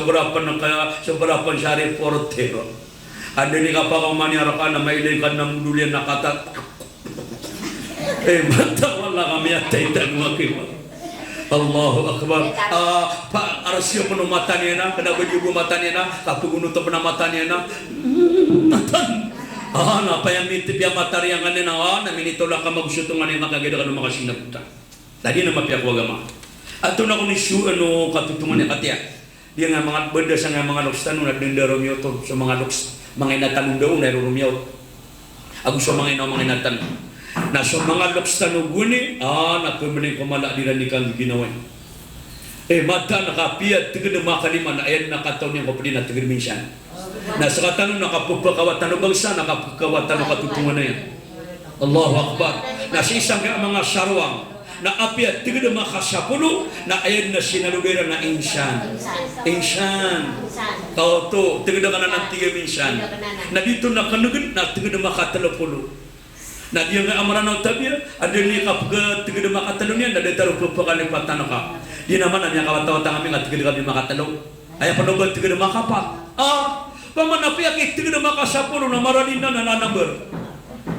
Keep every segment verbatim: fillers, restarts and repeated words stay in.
sobra pn ka, sobra pn sa report, e. Anda ini ka pakaoma niyan rka na mailay ka na modol iyan na katat. E, mata wala kami a taitan waki. Allahu Akbar. A, pa, arsiyo pn o mata niyan na, kna ba di bo mata niyan na, kapagonot pn a mata niyan na. Matan. A, na paya mitip iya mata riyan kaniyan na, a, na minitolak ka magosotongan iyan ka kagiya da kano makasinabota. Na di na mapiya ko agama. Antonaa kon i so, ano, katotongan iyan katiya. Di nga manga, banda sa nga manga loks tano na dn da ron miyotol, so manga loks, manga ina tano da on na ron miyotol. Ago so manga ina, manga ina tano. Na so manga loks tano goni, a, na pmbling ko mala a di ran di kanggiginawai. E, mata na kapiya tgd a makalima na aya na kataw niyan ko pd na tgd minsan. Na skatano na kapphakawa tano bangsa na kapphakawa tano katotongan iyan. Allahu Akbar. Na sii sangkai a manga sarwang na apiya tgd a makasapolo na aya na sinaloda iran na insan. Insan. Kaoto, tgd a kanan a tig a minsan. Na di to na knggd na tgd a makatlo polo. Na di nga a Mranaw tabiya, anda ini ka pgtgd a makatlo niyan, na da taro pphakalipat tano ka. Di na man a miyakawatawata kami nga tgd kami makatlo. Aya pn o ba tgd a makapat. A, pman apiya ki tgd a makasapolo na marani nan a number.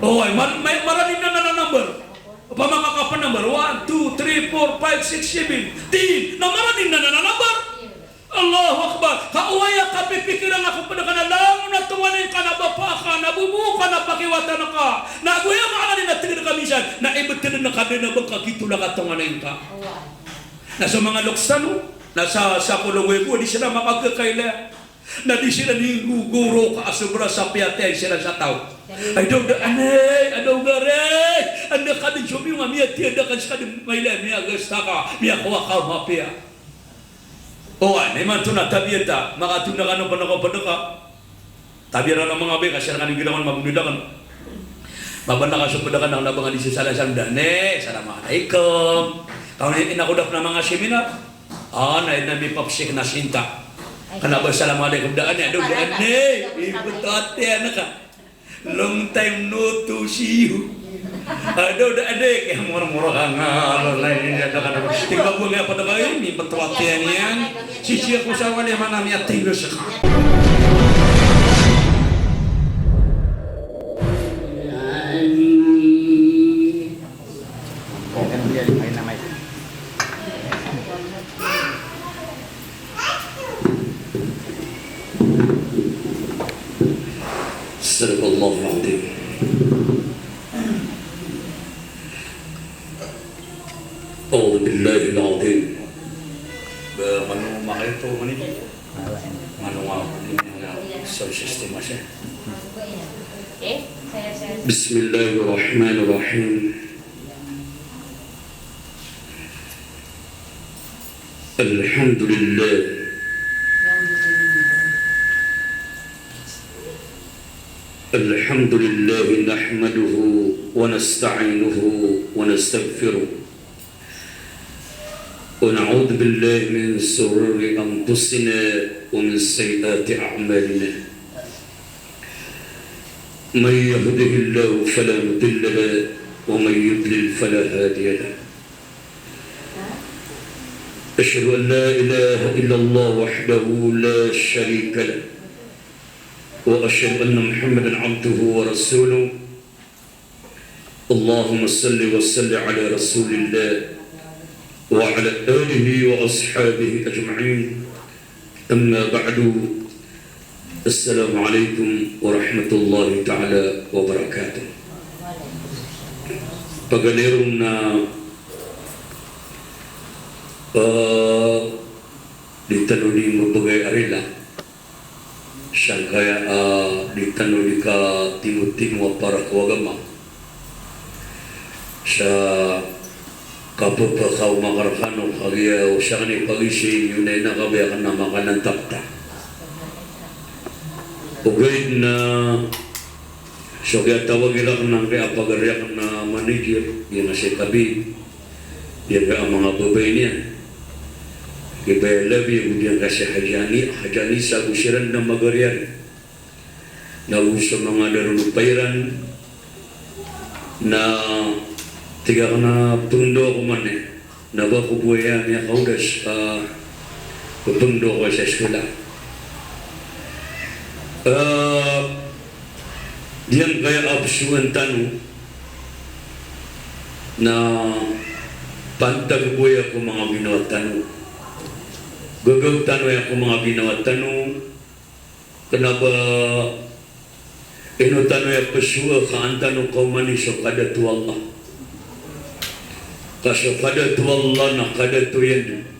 O, ay, mar-, may, marani nan a number. Opama ka kapn number, one, two, three, four, five, six, seven, ten. Na marani nan a number. Allahu Akbar. Ka oway a kapipikiran ka ko pd ka na langon a tonganay ka na bapa ka na bobo ka na pakiwatan ka. Na ago aya maana niyan na tgd ka minsan. Na ibtd na ka dn a ba ka kitolak a tonganay ka. Na so manga loks tano, na sa, sa kolong webo, di siran makagkakaila. Na di siran inggogoro ka a sobra sa piyatay siran sa taw. Ay daw da anay, ay daw da ray. Anda ka dn somiyong a miyatiya da ka ska dn mailay, miyagasta ka, miyakowa ka mapiya. O, aya imanto na tabiya ta, makatonda kano pn ako pd ka. Tabiya rano manga bai ka siran kano ginawan mabonda kano. Mabanda ka so pd ka na kna ba nga di sisala sa mda, ne, assalamualaikum. Kaw ni ina ko da pn a manga seminar. A, na ina mipapsik na sinta. Kna ba assalamualaikum da, ne, ado da, ne. Ibt o ati, anak ka. Long time no to see you. Ado da, ade, kaya mura-mura ka nga, alo, na ini ada ka da. Tig ba bo nga pd ka, ini, ibt o ati niyan. Sisiya ko sa wali mana miyatay na ska. صدق الله العظيم. أعوذ بالله العظيم. Ba, mano makaito, mani? Mano nga, mano nga sound system, mas, eh? بسم الله الرحمن الرحيم. الحمد لله. الحمد لله نحمده ونستعينه ونستغفره. ونعوذ بالله من شرور أنفسنا ومن سيئات أعمالنا. من يهده الله فلا مضل له ومن يضلل فلا هادي له. أشهد أن لا إله إلا الله وحده لا شريك له. وأشهد أن محمدا عبده ورسوله. اللهم صل وسلم على رسول الله وعلى آله وأصحابه أجمعين. أما بعد. السلام عليكم ورحمة الله تعالى وبركاته. Pagari ron na, eh, di tano di mbabagay a rila. Sangkaya, ah, di tano di katimotimo a para ko agama. Sa kapphakaoma ka rkano, kagiya o sakn i pagiza iyo na ina ka ba aya kna makanantap ta. Ogaid na so kiyatawag iran kna, kiyapagari akn a manager, giya nga si Kabib. Giyangkai a manga babay niyan. Giyangkai a labi, giyangkai si Hajani, Hajani sa go siran na magarian. Na go so manga darodopa iran. Na tig akn a pndo ako man e. Na ba ko bo aya miyakaodas, ah, Pepengdo ko sa eskola. Eh, giyangkaya a pesowan tano na pantag bo aya ko manga ginawa tano. Gagaw tano aya ko manga ginawa tano. Kena ba ino tano aya pesowa ka an tano kaomani so kadato o Allah. Ka so kadato o Allah na kadato iyan.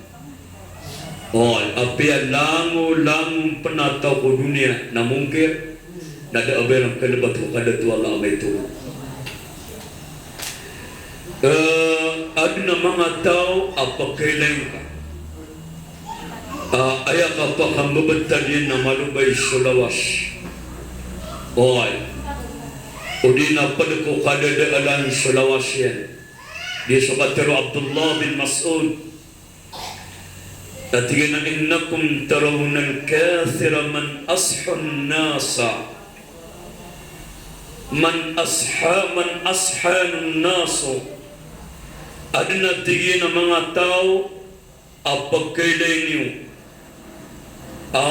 O, apiya langolangon pen a taw ko doniya na mongkir, na da a ba iran kelebat ko kadato o Allah a maito. Eh, aden a manga taw a pekhailay ngka a aya kapakambebetad iyan na malobay so lawas. Oway. O di na ped ko kadadaalan so lawas iyan. Di so katero o Abdullah bin Mas'ud. Na tig iyan a, "Innakum tarawna al-kathira man ashana an-nasa, man asha-, man ashana an-nasu." Aden a tig iyan a manga taw a pekhailay niyo a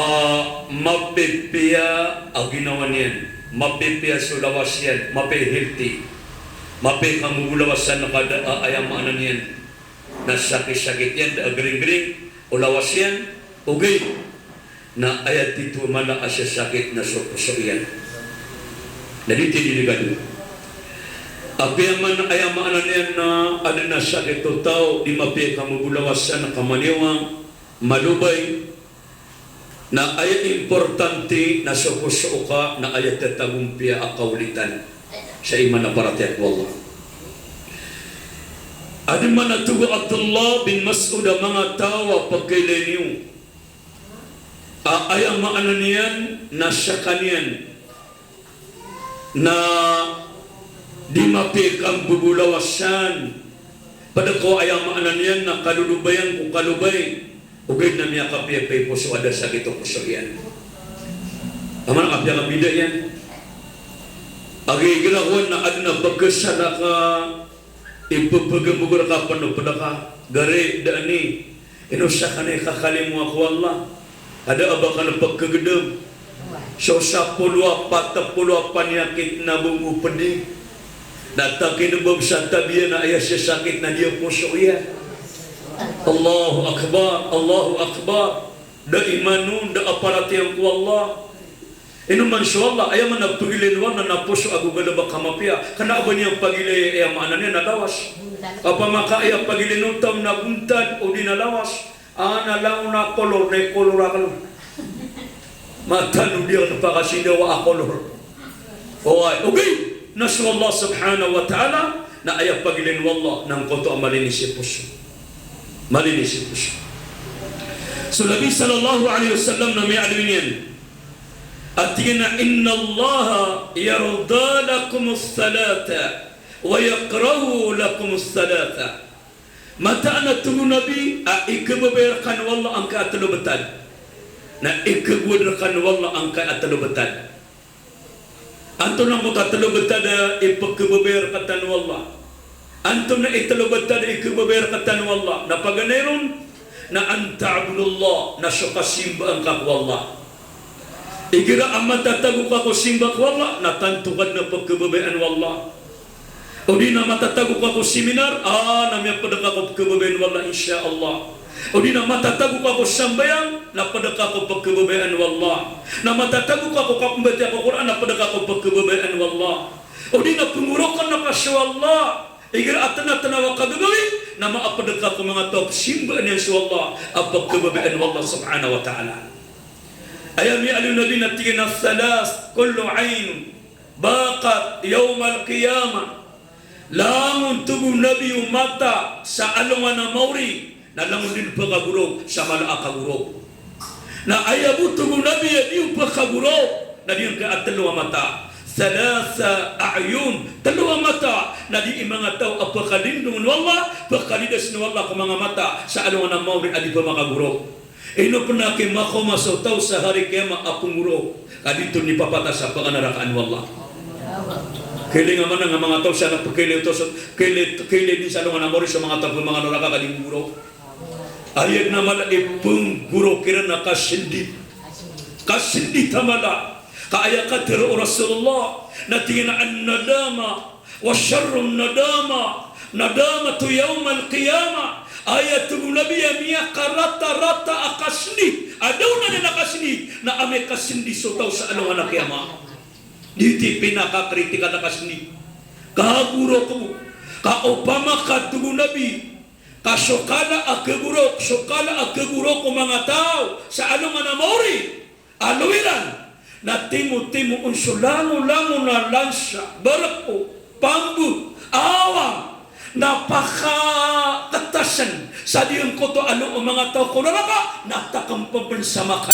mapipiya a ginawa niyan, mapipiya so lawas iyan, mapiya healthy, mapiya kambebolawasan ka da a, aya maana niyan na sakit-sakit iyan, da a geringgering o lawas iyan, ogaid na aya tito a mala a sasakit na so poso iyan. Na di tini di kado. Apiya man aya maana niyan na aden a sakit o taw, di mapiya kambebolawasan ka maniwang, malobay, na aya importante na so poso ka na aya tatagompiya a kaolitan sa iman a paratiyaya ko Allah. Aden man a tig o Abdullah bin Mas'ud a manga taw a pekhailay niyo a aya maana niyan na sekaniyan na di mapiya kambebolawasan, ped ko aya maana niyan na kalolobayan ko kalobay, ogaid na miyakapiya pay poso a da sakit o poso iyan. Aman a kapiya kambida iyan. Agi girawan na aden a pekesala ka, ipepegembog reka pen o ped ka, gari da ani, ino sekaniyan kakalimowa ko Allah. Ada a ba ka na pekegedem. So sapolo a pat polo a paniyakit na bo bo pedi. Na takin bo sa tabiya na aya sasakit na di a poso iyan. Allahu Akbar, Allahu Akbar. Da iman on, da a paratiyaya ko Allah. Ino man so Allah, aya man a pegilay o Allah na poso ago galebek a mapiya. Kena a ba niyan pagilay, aya maana niyan na lawas. Opama ka aya pagilay o taw na bontad odi na lawas. A, na langon a kolor, na i kolor aken. Mataan o di aken pakasindawa a kolor. Oway, ogaid na so Allah subhanahu wa ta'ala na aya pagilay o Allah na angkoto a malinis i poso. Malinis i poso. So Nabi sallallahu alaihi wasallam na miyaaloy niyan a tig iyan a, "Innallaha yarda lakumus salata wa yakrahu lakumus salata." Mataan a tig o Nabi a ikebebay rekano o Allah angkaya a telo betad. Na ikegowad rekano o Allah angkaya a telo betad. Antonaa angkoto a telo betad a ipekebebay rektano o Allah? Antonaa i telo betad a ikebebay rektano o Allah? Na paganay ron na an ta'budallah, na so kasimbaan ka ko Allah. Igira a matatago ka ko simba ko Allah, na tanto ka den a pekebebayaan o Allah. Odi na matatago ka ko seminar, a, na miyaped ka ko pekebebayaan o Allah, insha Allah. Odi na matatago ka ko sambayang, na ped ka ko pekebebayaan o Allah. Na matatago ka ko kapembatiya ko Qur'an, na ped ka ko pekebebayaan o Allah. Odi na pengoroken ka so Allah. Igira a tena-tena a kagagawii, na maaped ka ko manga taw a pesimbaan iyan so Allah a pekebebayaan o Allah subhanahu wa ta'ala. Aya miyaaloy o Nabi na tig iyan a, "Thalath kullu ayn baqat yawmal qiyamah." Langon, tig o Nabi, o mata sa alongan a maori na langon den pekagorog sa mala a kagorog. Na aya bo, tig o Nabi, a di on pekagorog na di angkaya a telo a mata. Thalatha a'yun, telo a mata na di i manga taw a pekalindongen o Allah, pekalidasen o Allah ko manga mata sa alongan a maori a di pemakagorog. Ino pen a kimakomasa o taw sa hari kiyama a pengorog, ka di ton ipapatas a penganarakaan o Allah. Kiling a manang a manga taw sa na pekiling o taw sa, kiling, kiling den sa alongan a maori so manga taw a pemanganaraka ka di ngorog. Aya na mala i pnggorok iran na kasndit. Kasndit a mala. Ka aya katharo o Rasulullah na tig iyan a an-nadama wa sharrun nadama nadamatu yawmal qiyamah. Aya tig o Nabi a miyakaratarata a kasndit a da onadan a kasndit na amay kasndit so taw sa alongan a qiyamah. Di ti pinakakritikal a kasndit. Kagorok bo. Ka opama ka tig o Nabi ka so kala a kagorok, so kala a kagorok o manga taw sa alongan a maori a lowiran, na timotimo on so langolangon a lansa, barako, pambot, awang, na pakaktasan sa diyangkoto a lo o manga taw ko naraka, na takmp pn sa maka